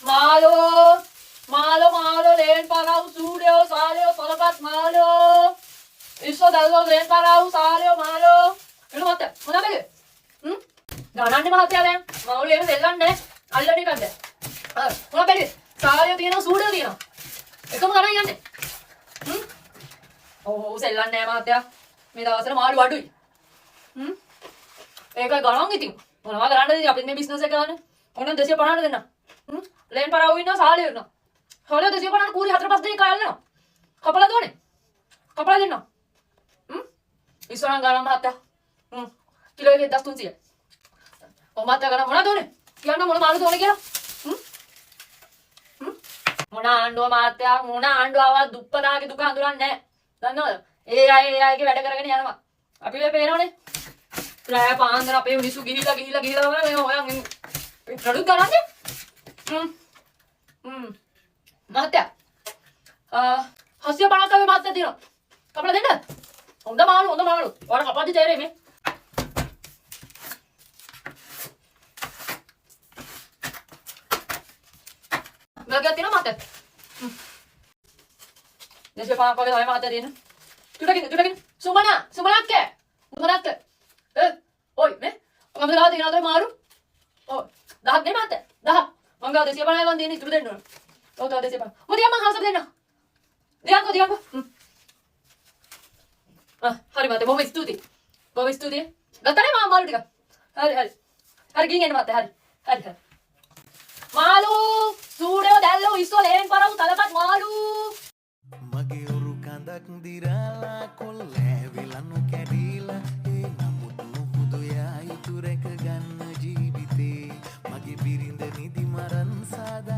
මාලෝ මාලෝ මාලෝ lane පරව් සූඩයෝ සාලයෝ සලපත් මාලෝ ඉස්සෝ දල්ලෝ lane පරව් සාලයෝ මාලෝ එන්න මහත්තයා, මොනවද මේක? හ්ම්, ගණන්නේ මහත්තයා. දැන් මවුල එහෙම දෙල්ලන්නේ නැහැ, අල්ලන එකක්ද? මොනවද බැලුවේ? සාලයෝ තියෙනවා, සූඩයෝ තියෙනවා, එකම ගණන් යන්නේ. හ්ම්, ඔව් ඔව්, සෙල්ලන්නේ නැහැ මහත්තයා, මේ දවස්වල මාළු අඩුයි. හ්ම්, ඒකයි ගණන්. ඉතින් මොනවා කරන්නද ඉතින්, අපි මේ බිස්නස් එක කරන්නේ. ඕනම් 250ට දෙන්න. හ්ම්, ලේන් පරව් ඉන්නවා, සාලයෝ ඉන්නවා. සාලයෝ 250ට කූරි හතර පහ දෙනෙක් අල්ලනවා. කපලා දෝනේ, කපලා දෙන්න. හ්ම්, ඉස්සරහන් ගණන් මහත්තයා. හ්ම්, කිලෝ එක 1300. ඔව් මහත්තයා, ගණන්. මොනවද ඕනේ කියන්න, මොන මාළු ඕනේ කියලා. හ්ම් හ්ම්, මොන ආණ්ඩුව මහත්තයා, මොන ආණ්ඩුව ආවත් දුප්පතාගේ දුක හඳුනන්නේ නැහැ, දන්නවද? ඒ අය ඒ අයගේ වැඩ කරගෙන යනවා. අපි ඔය පේනවනේ, රෑ පාන්දර අපේ මිනිස්සු ගිහිල්ලා ගිහිල්ලා ගිහිල්ලා තමයි මේ හොයන් එන්නේ. ප්‍රොඩක්ට් ගණන්නේ. හ්ම් හ්ම්, මහත්තයා, 750ක් වගේ මහත්තයා තියෙනවා. කපලා දෙන්න. හොඳ මාළු, හොඳ මාළු. ඔයාලා කපද්දි තේරෙයි මේ. මගක් තියෙනවා මහත්තයා. හ්ම්. 250ක් වගේ තමයි මහත්තයා තියෙන්නේ. චුට්ටකින් චුට්ටකින්. සුමනා සුමනක්ක සුමනක්ක, ඒ ඔයි, මේ මම ගාව තියෙනවද මාරු? ඔව්, 1000ක් නේ මහත්තයා, 1000ක්. මං ගාව 250යි මං දෙන්නේ, ඉතුරු දෙන්න ඕන. ඔව්, තව 250. මොකද මං හවසට දෙන්න. දියන්කෝ දියන්කෝ. හ්ම්. ආ හරි මහත්තයා, බොහොම ස්තුතියි. බොහොම ස්තුතියි. ගත්තනේ මම මාළු ටික. හරි හරි. හරි, ගිහින් එන්න මහත්තයා. හරි. හරි හරි. මාළු සූඩයෝ දැල්ලෝ ඉස්සෝ ලේන් පරව් තලපත් මාළු. මගේ උරු කඳක් දිරාලා කොල්ලෑ වෙලනු කැඩීලා, ඒ නමුත් මුහුදු යා යුතු රැක ගන්න ජීවිතේ. මගේ බිරිඳ නිදි මරන් සාදා.